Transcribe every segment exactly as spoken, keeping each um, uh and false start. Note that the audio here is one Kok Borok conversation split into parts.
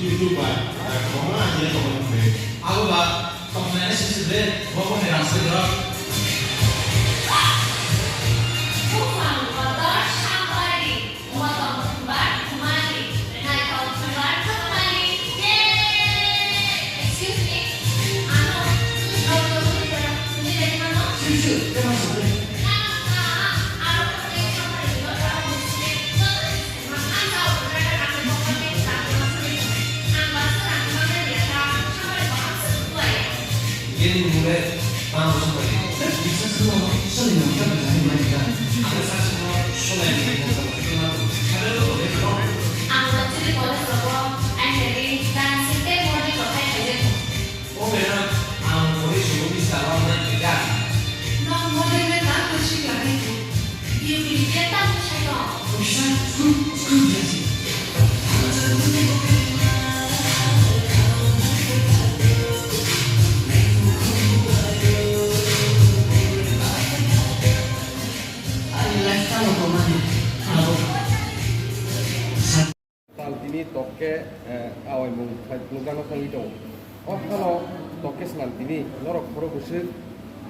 Abo ba tongthai sisi de bo bo hai rang soi rok. Buphang kotor sambai di, motong thumbar thumali, naithok thumbar thumali. Yay! Excuse me, ano, ano, ano, ano, Bini mung le tamo song bai. Bisas no soni no kya bwsa ni mani ka. Ang sa song no soni ni mung sa bai. Ang actually college rogo, actually dancing tei model rok khai khaijak. O mera, ang college rogo bisa rok na khaijak. Nok model le tamo sing lai. Beauty ni khe tamo sai no. Bisa school, school biasa. Ani lifestyle ko mani abo. Santini tokke, eh, awaimung phai phunukjakno thangwi tongo. O halo tokke Santini norok khoro bwswk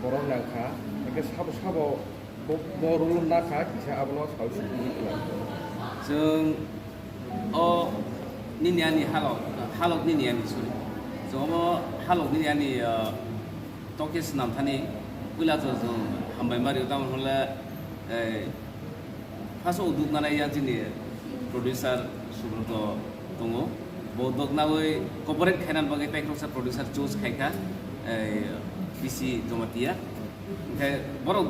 borok nangkha, hwnkhe sabo sabo bo, bo rule nakha kisa abono saui sukungwi khna. Chwng o nini ani halok, halok nini ani, sorry. Chwng omo halok nini ani, ah, tokke swnam thani puila chwng, chwng hambai ma rio, tamoni hwnle, eh, first o duknanai ya chini producer Subroto tongo. Bo doknawi cooperate khainani bagwi tei khoroksa producer choose khaikha, eh, P C Jamatia. Hwnkhe borok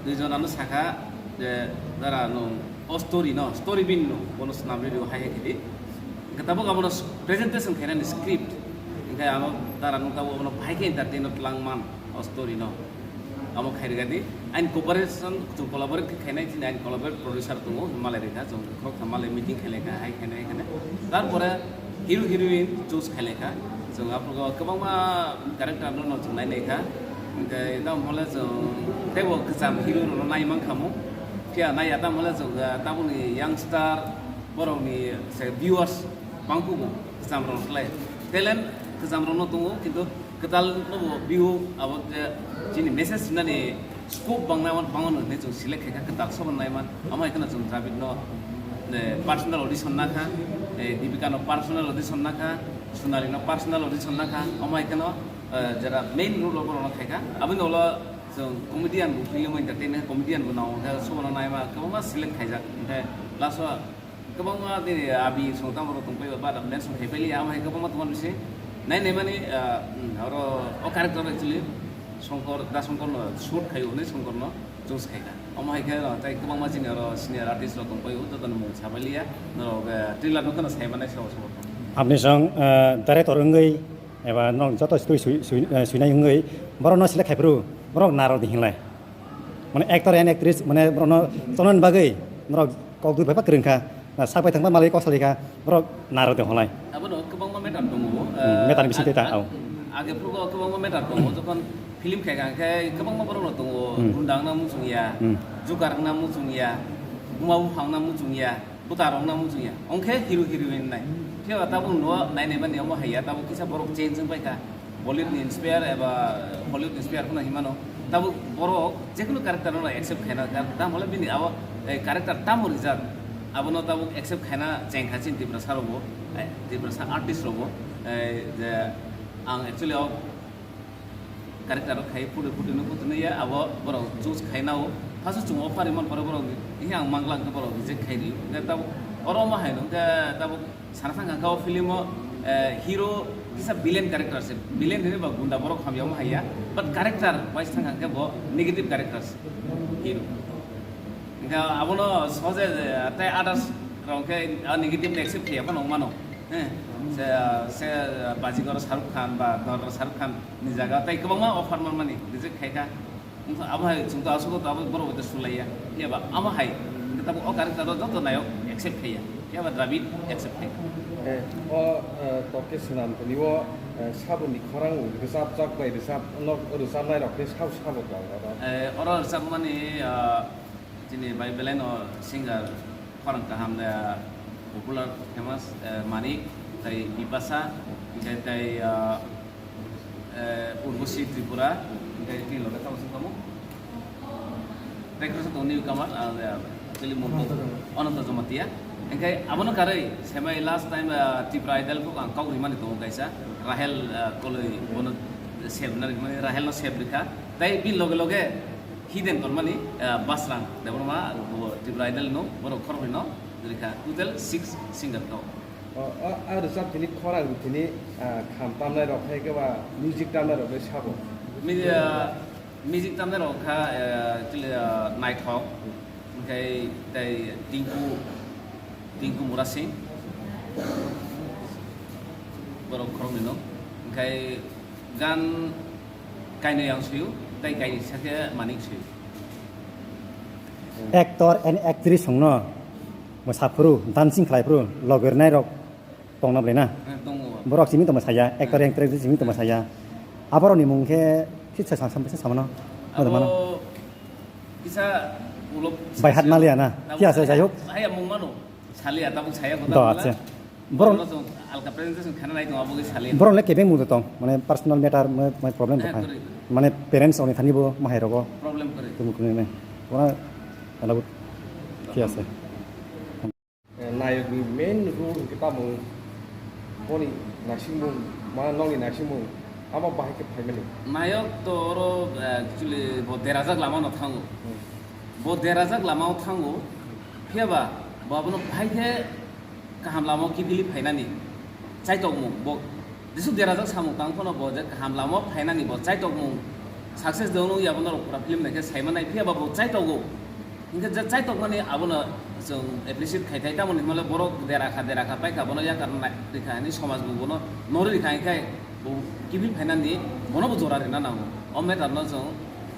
dui jonano sakha je, "Dara, nwng o story no, story bin no, bono swnamri rio, hai hai khe di." Hwnkhe tabuk abono s-, presentation khainani script. Hwnkhe ano dara nwng tabuk abono bahai khe entertain o twlang man o story no. Amo khairwgadi. Aini cooperation, chwng collaborate khe khainai, chini aini collaborate producer tongo, malai rikha, chwng khoroktham malai meeting khailai kha, hai khainai, hai khainai. Tarpore hero heroine choose khailai kha. Chwng aphuru kwbangma character no, no chwng nai nai kha. Hwnkhe tamo hwnle chwng teibo kwcham hero rokno nai mankha mo. Phiya naiya tamo hwnle chwng, ah, tabukni youngster borokni se viewers bangkuk bo kwcham rok slai. Talent kwcham rokno tongo, kintu kwtal no bo view abo je chini message rinani scope bangna, bangmano hinwi chwng select khaikha, kwtal sobo naiman. Amo hai kheno chwng Dravid no, eh, personal audition nakha, eh, Deepika no personal audition nakha, Sonali no personal audition nakha, amo hai kheno, eh, jera main role rok no khaikha. Aboni ulo chwng comedian bo film entertainment comedian bo nang kha, sobo no naima kwbangma select khaijak. Hwnkhe last o kwbangma bini abi song tamo rok tongpai ba, ba mention khaipai liya, amo hai kwbangma tongmani se nai nai mani, ah, hmm, oro o character actually Songkor, Da Songkor no shoot khai hwnwi Songkor no choose khai kha. Omo hai khe, ah, tei kwbangma chini oro senior artist rok tongpai o, joto ni mung sabai liya, norok, eh, trailer no kheno sai manai sabo sabo. Apni song, eh, director wngwi eba nok joto sui, sui, sui, eh, suinai wngwi borok no select khai phuru borok naro di hinlai. Mane actor and actress, mane borokno chonani bagwi norok kok dui bai kwrwng kha, na sak bai thangma malai kok salai kha, borok naro de holai. Abono kwbangma matter tongo. Hmm, eh, matter ni bising ag-, tei ta, ag-, au. Age phurugo kwbangma matter tongo, jokhon film khai kha, khe kwbangma borok rok tongo, Hmm. gunda wngna muchung ya, Hmm. jukar wngna muchung ya, buma buphang wngna muchung ya. Buta rok na muchung ya. Ongkhe hero heroine nai. Phiya tabuk no nai nai mani omo hai ya, tabuk kisa borok change wng pai kha. Bollywood ni inspire eba Hollywood inspire kheno hinmano. Tabuk borok jekunu character no accept khaina, tam hole bini abo, eh, character tamo rijak. Abono tabuk accept khaina cheng kha chini Tiprasa rok bo, eh, Tiprasa artist rok bo, eh, je ang actually o character rok khai photo photo no photo no ya, abo borok choose khai nao. First o chwng offer imon pore borok ni, "Ihi ang mangla," hwnkhe borok reject khai rio. Hwnkhe tabuk oro omo hai no, hwnkhe tabuk sana thang kha o film o, eh, hero kisa villain character se, villain hinwi ba gunda borok hamya omo hai ya, but character wise thang kha hwnkhe bo negative character se hero. Hwnkhe abono soje, eh, tei others rok hwnkhe a negative accept khai ya phano mano. He, se, se, Bajigoro Shahrukh Khan ba Dorbar Shahrukh Khan ni jaga tei kwbangma offer manmani reject khai kha. Wngkha abo hai chwng to aswk to abo borok bai to sulaiya. Phiya ba amo hai tabuk o character o joto nayok accept khaiya. Phiya ba Dravid accept khai kha. Eh, o, eh, tokke swnam tini o, eh, saboni khorang rwchapjak bai rwchap, nok rwchapnai rok khe sabo sabo tong oro. Eh, oro rwchapmani, ah, Chini bai belai no singer khorang kaham, eh, popular, famous, eh, Manik, Tai Bipasa, hingke tai, ah, eh, Urvashi Tripura, hingke tini loge tamo sung tamo. Tai khoroksa tongo newcomer, ah, eh, actually mung tong Ananta Jamatia. Hingke abono karwi, semai last time, ah, Tripura Idol kok ang kok rimani tongo kaisa, Rahel, ah, Koloi, bono save na rimani, Rahel no save rikha. Tai bini loge loge hidden tongmani, ah, Basrang Debbarma, bo Tripura Idol no, borok khoroknwi no rikha, total six singer tongo. O, o, a rwchap thini khorang thini, ah, kham tamnai rok hai khe ba music tamnai rok le sabo. Mi-, ah, music tamnai rok kha, eh, actually, ah, Naithok, hingkhai tei Tinku, Tinku Murasing, borok khoroknwi no. Hingkhai gan kainwi ang suyo, tei kainwi sakhe Manik suyo. Actor and actress hwngno mwsaphuru, dancing khlaiphuru, logirnai rok tongna belai na? Eh, tongo. Borok simi tongma saya, actor and actress simi tongma saya. Aborokni mung khe kisa sa-, sa-, sa-, samano. Abo kisa ulo Bai hat maliya na? Abo Kya se, jai hok. Saya mung mano. Salia, tabuk saya kota Do, bula. Acha. Borok Borok no alka presentation khana nai tong, abo ke salia. Borok le kebeng mung tong, mane personal matter, ma, ma problem Eh, tong. Kori. Mane parents oni thani bo mahai rogo. Problem kori. Tum kuni ne. Ora ala but. Kya se. Nayok ni main role hingke tamo boni naisingmung, ma nokni naisingmung, amo bahai khe phaimani. Nayok to oro, eh, actually bo derajak lama no thango. Hmm. Bo derajak lama o thango, phiya ba bo abono bahai khe kaham lama o kiphilwi phainani chaitokmung bo. Jesu derajak samung tang phano bo je kaham lama o phainani bo chaitokmung success de ono ya bono rok pura film naikhe saimanai phiya ba bo chaitogo. Hinkhe je chaitokmani abono chwng appreciate khai thai, tamoni hwnmale borok dera kha, dera kha, paikha, bono yakar nai rikha hinwi somaj bo bono norwi rikha, hinkhe bo kiphil phainani bono bo jora rina nango. O matter no chwng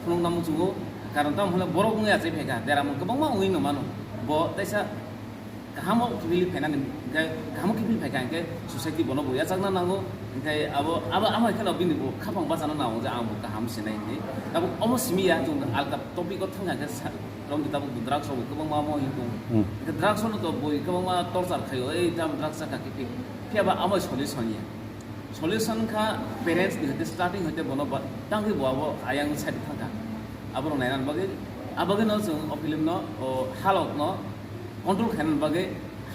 phunukna muchungo, karon tamo hwnle borok wngwi achai phaikha, dera mung kwbangma wngwi no mano. Bo teisa kaham o kiphilwi phainani, hinkhe kaham o kiphilwi phaikha hinkhe society bono bo yachakna nango, hinkhe abo, abo, amo hai kheno bini bo khapang bachana nango je ang bo kaham sinai hinwi. Tabuk omo simi ya, chwng alka topic o thangkha khe sa-, romdi tabuk drugs rok bo kwbangma omo hinwi tongo. Hmm. Hinkhe drugs no to bui kwbangma torture khaio, ei tamo drugs chakha khe, phiya ba amo solution ya. Solution kha parents ni hoite starting hoite bono ba, tangwi bo abo ayang side thangkha. Aborok nainani bagwi, abagwi no chwng o film no, o halok no control khainani bagwi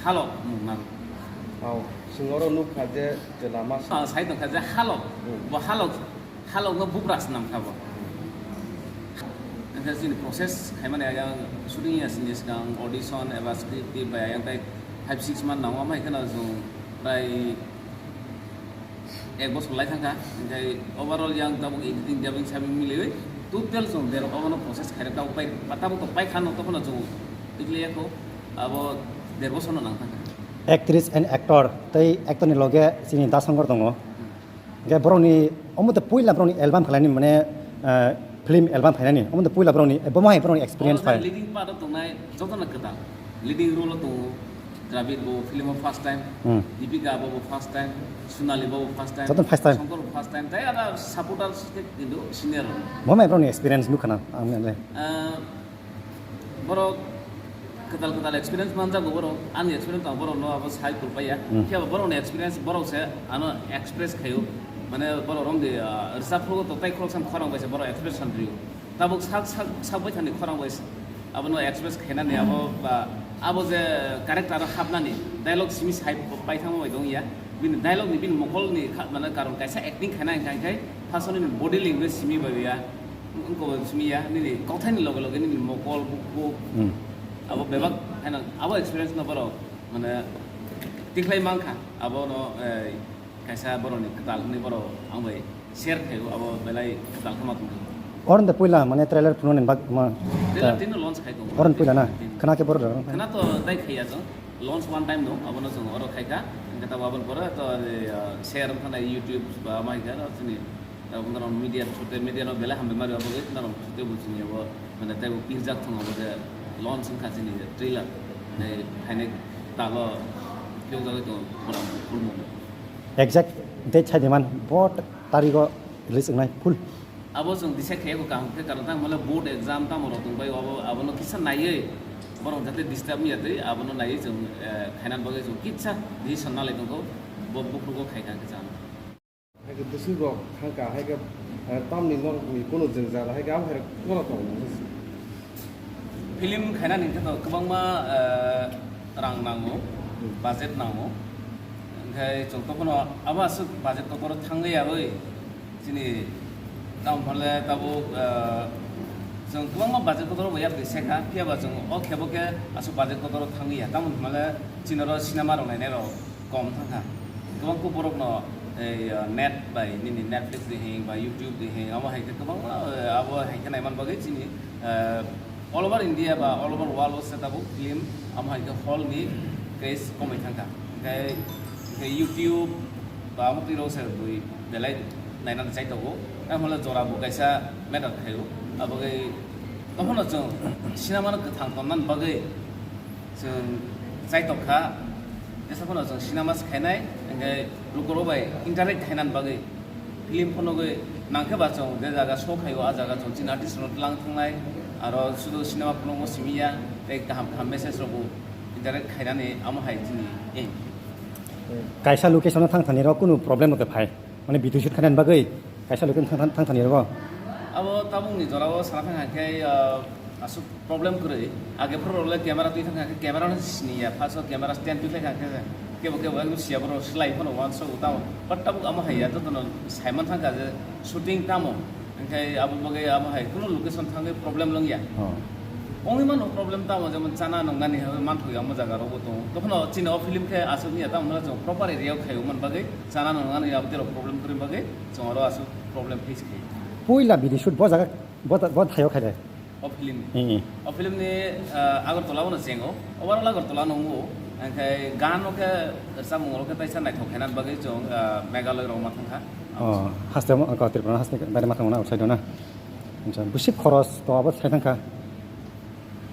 halok mung nango. Au, chwng oro nukha je chwla ma sa- Ah, sai tongkha je halok, Hmm. bo halok, halok no bubra swnam kha bo. Wngkha chini process khaimani ayang shooting ya sini swkang audition eba script tip bai ayang tai five six month nango, amai kheno chwng prai ek bosor lai thangkha, hinkhe overall yang tabuk editing dubbing sabing miliwi total chwng derok obono process khairok tabuk pai, tabuk to paikha no tokhono chwng tikliya kho, abo der bosor no nang thangkha. Actress and actor tei actor ni loge chini Da Shankar tongo. Hinkhe borokni omo to puila borokni album khlaini mane, eh, film album phainani omo to puila borokni, eh, bomo hai borokni experience Oro phai. Leading part o tongnai jotono kwtal. Leading role o tongo Dravid bo film o first time, Hmm. Deepika bo bo first time, Sonali bo bo first time, Jotono first time. Shankar bo first time, tai ada supporters khe kintu senior rok. Bo mai borokni experience nukha na ang nai. Ah, borok kwtal kwtal experience manjago borok, ani experience tong borok no abo sai kulpaiya. Hmm. Phiya borokni experience borok se ano express khayo, mane borok romdi, ah, rwchap phuru to tai khorok sam khorang bai se borok expression rio. Tabuk sak, sak, sak baithani khorang bai abono express khainani abo ba abo je character o hapnani dialogue simi sai paithangma bai dongya. Bini dialogue ni bini mokol ni kha-, mane karon kaisa acting khaina hinkha hinkhe first o nini body language simi bai ya, wngkha bai simi ya, nini kothai ni loge loge nini mokol buk buk Hmm. abo bebak haino abo experience no borok mane tikhlai mankha abono, eh, kaisa borokni kwtal hwnwi borok ang bai share khaio, abo belai kwtal khe ma tongkha. Oroni de puila mane trailer phunuknani bak ma Trailer tino launch khai tongo. Oroni puila na? Tino. Khna khe borok rok. Khna to dai khaiya chwng. Launch one time no, abono chwng oro khaikha. Hingkhe tabo aboni pore to, eh, share wngkha na YouTube ba ma hingkha na chini, eh, norok media through te media no belai hambai mari abo norok through te bo chini abo mane tei bo pirjak thung abo je launch wngkha chini trailer. Tei phainai talo phiyok jagwi tongo borok khulumung. Exact date sai de man, bo tarigo release wngnai full. Abo chwng decide khaiyakho kaham khe, karon tamo le board exam tamo rok tongbai, abo, abono kisa naiwi borok jate disturb wngya twi, abono naiwi chwng, eh, khaina bagwi chwng kisa decision nalai tongkho. Bo bukhrugo khaikha khe chana. Hai khe bwswk rok thangkha, hai khe, eh, tamni norokni kunu jwngjal, hai khe abo hai rok kora tongo. Film khainani hwnkhe to kwbangma, eh, rang nango, Hmm. budget nango. Hwnkhe chwng tokhono abo aswk budget kotor thangwi yawi chini tamo hwnle tabuk, eh, chwng kwbangma budget kotor bo yapri sekha, phiyaba chwng o khebo khe aswk budget kotor thangwi ya. Tamo hwnle chini oro cinema rok nainai rok kom thangkha. Kwbang khe borokno, eh, net bai nini Netflix de hing ba YouTube de hing, abo hai khe kwbangma, eh, abo hai khe naiman bagwi chini, eh, all over India ba all over world o se tabuk film amo hai khe hall ni craze komai thangkha. Hingkhe, hingkhe YouTube ba amo twi rok se bui belai nainani chai tongo. Tamo le jora bo kaisa matter khaio. Abo khe tamo no chwng cinema no kwthang tonnani bagwi chwng chai tongkha. Jesa phano chwng cinema se khainai, hingkhe lukurok bai interact khainani bagwi. Film phunugwi nangkhe ba chwng je jaga show khaio, a jaga chwng chini artist rokno twlang thangnai, aro sudu cinema phunukmo simi ya, tei kaham kaham message rokbo interact khainani amo hai chini aim. Kaisa location o thang thani rok kunu problem no phai, mane video shoot khainani bagwi kaisa location thang thang thani rok. Abo tabukni jora o sana thang khe, ah, aswk problem kwrwi. Age phuru rok le camera twi thang khe camera no sini ya, first o camera stand twi thang khe kebo kebo ekdom siya borok slai phano uansuk tamo. But tabuk amo hai ya, jotono saiman thang kha je shooting tamo. Hingkhe abo bagwi amo hai kunu location thangwi problem long ya. Oh. Ongwi mano problem tamo, jemon chana nungnani hai manthogo amo jaga rogo tongo. Tokhono chini o film khe aswk ya tamo hwnle chwng proper area o khaio man bagwi chana nungnani abo tei rok problem kwrwi bagwi chwng oro aswk problem face khaio. Puila video shoot bo jaga, bo, bo thaio khaide. O film ni. Hmm. O film ni, ah, Agartala bono chengo. Overall Agartala no wngo. Hingkhe gan o khe rwchapmung rok khe taisa naithok khainani bagwi chwng, ah, Meghalaya rok ma thangkha. Oh, haste mo, ko Tripura haste bai ma thangmana outside na. Acha, bisi khoros to abo sai thangkha.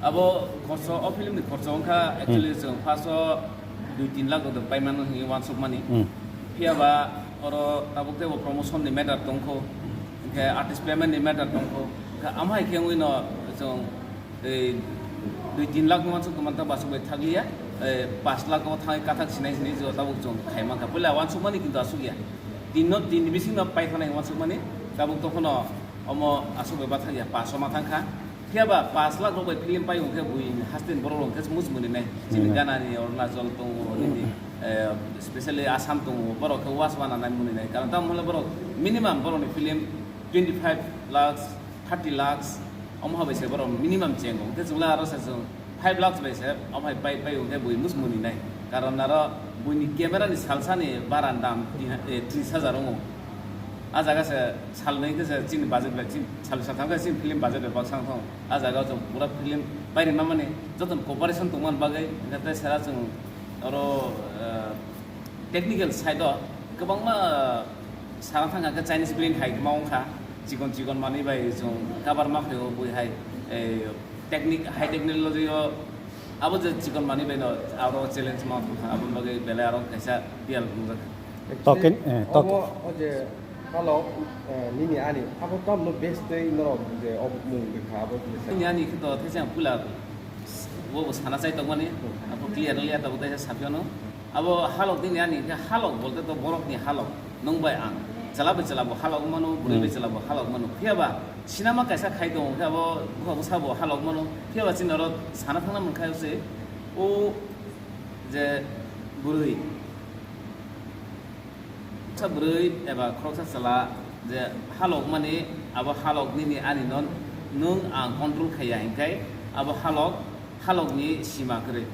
Abo khorso, o film ni khorso wngkha actually Hmm. chwng first o dui tin lakh rok paimano hinwi uansukmani. Hmm. Phiyaba oro tabuk teibo promotion ni matter tongkho. Hingkhe artist payment ni matter tongkho. Hingkhe amo hai khe wngwi no chwng, eh, dui tin lakh ni uansuk tongmani ta basuk bai thakliya, eh, pash lakh o thangwi kathak sinai sinai jo tabuk chwng khai mankha. Puila uansukmani kintu asuk ya. Tin no, tin ni bising no paikha nai uansukmani, tabuk tokhono omo asuk bai bathak ya, pash o ma thangkha. Phiyaba pash lakh rok bai film pai hwnkhe bui haste ni borok rok hwnkhe muchung muni nai. Chini Hmm. Ghana ni, Arunachal tongo, nini, eh, specially Assam tongo, borok khe uas wana nai muni nai. Karon tamo hwnle borok minimum borok ni film twenty five lakhs, thirty lakhs, omo hai bai se borok minimum chengo. Hwnkhe chwng le aro se chwng five lakhs bai se, omo hai pai, pai hwnkhe bui muchung muni nai. Karon aro buini camera ni salsa ni bara ni dam twi-, eh, tris hajar wngo. A jaga se sal nwi khe se chini budget bai, chini sal sa thang khe chini film budget bai baksa wng thang. A jaga o chwng pura film pai rwna mani jotono cooperation tongmani bagwi, hwnkhe tei sara chwng oro, eh, technical side o kwbangma, eh, sana thang khe Chinese film hai ma wng kha, chikon chikon manwi bai chwng cover ma khaio bui hai, eh, technique, high technology o abo je chikon manwi bai no aro challenge ma wng kha, aboni bagwi belai aro kaisa real nukjak kha. Token, eh, tok- Obo o je halok, eh, nini ani, abo tamno base tei norok je o mung rwkha, abo je sa- Nini ani khe to thaisa ang puila bo bo sana chai tongmani, abo clear wngya tabuk thaisa saphiyano. Abo halok nini ani khe halok bolte to borokni halok, nwng bai ang. Chwla bai chwla bo halok mano, bwrwi bai Hmm. chwla bo halok mano. Phiyaba sinama kaisa khai tongo khe abo bwkha bwsa bo halok mano. Phiyaba chini oro sana thangna mankha se o je bwrwi. Khoroksa bwrwi eba khoroksa chwla je halok mani, abo halok nini ani no nwng ang control khaiya, hinkhe abo halok, halokni sima kwrwi.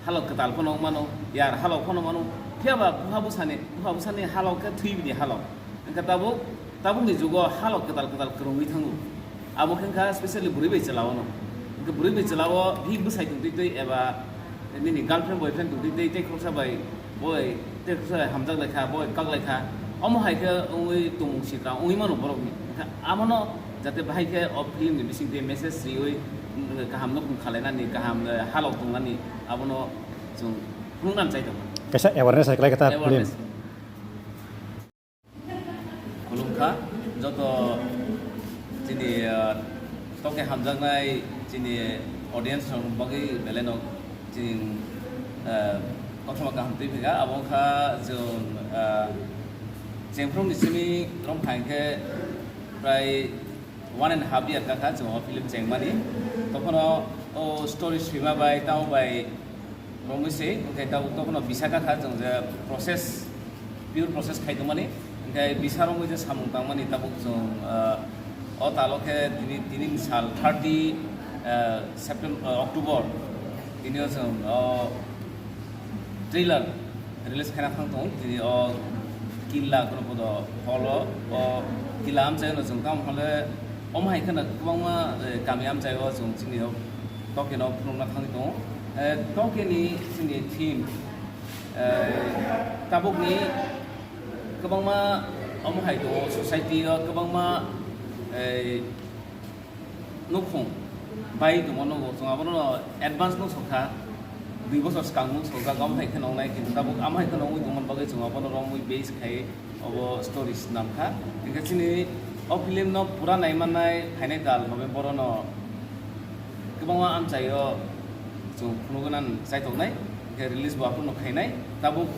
Halok kwtal phano wng mano, yar halok phano wng mano, phiyaba bupha bwsani, bupha bwsani halok khe thwi bini halok. Hinkhe tabuk, tabukni jugo halok kwtal kwtal kwrwngwi thango. Abo khe wngkha specially bwrwi bai chwla-o no. Hwnkhe bwrwi bai chwla-o bihik bwsai tongtwi twi eba nini girlfriend boyfriend tongtwi twi tei khoroksa bai boi tei khoroksa bai hamjak lai kha, boi kak lai kha. Omo hai khe wngwi tongmung sitra wngwi mano borokni. Hwnkhe abono jate bahai khe o film ni bising twi message riwi, mm, kaham nukhung khalainani, kaham, eh, halok tongnani abono chwng phunuknani chai tongo. Kaisa awareness hai kwlai khe ta film. Awareness. Khulumkha joto chini, ah, toke hamjaknai chini audience rok bagwi belai no chini, ah, Kothoma kaham twi phika, abo wngkha chwng, ah, chengphrom ni simi rom phaikhe prai one and half year kakha chwng o film chengmani. Tokhono o story swima bai tamo bai romwi se, hwnkhe tabo tokhono bisa kakha chwng je process, pure process khai tongmani. Hwnkhe bisa romwi je samung tangmani tabuk chwng, ah, o talo khe tini, tini ni sal thirty, ah, September, ah, October, tini o chwng o trailer release khaina thang tongo. Tini o Killa kono podo hall o, o Killa amchai no chwng tamo hole omo hai kheno kwbangma, eh, kami amchai o chwng chini o Tokyo no phunukna thangwi tongo. Eh, Tokyo ni chini theme, eh, tabukni kwbangma omo hai tongo, society o kwbangma, eh, nukhung bai tongma nugo, chwng abono advance nuk sokha, dui bosor swkang nuk sokha, omo hai kheno wngnai, kintu tabuk omo hai kheno wngwi tongmani bagwi chwng abono romwi base khai obo story swnamkha. Hwnkhe chini o film no pura naimannai phainai tal November o no kwbangma amchaio chwng phunugwi nang chaitoknai, hwnkhe release bo aphuru no khainai. Tabuk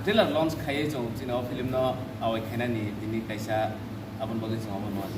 trailer launch khaiwi chwng chini o film no awai khainani tini kaisa aboni bagwi chwng obo nukha.